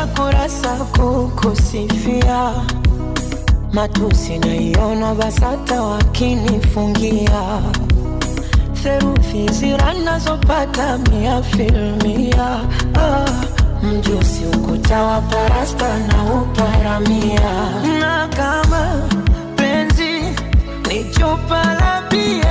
Nimejaza kurasa kukusifia, matusi naiona BASATA wakinifungia, theruthi zira nazopata mia filmia, ah, mjusi ukuta wa parasta na uparamia, na kama penzi ni chupa la bia.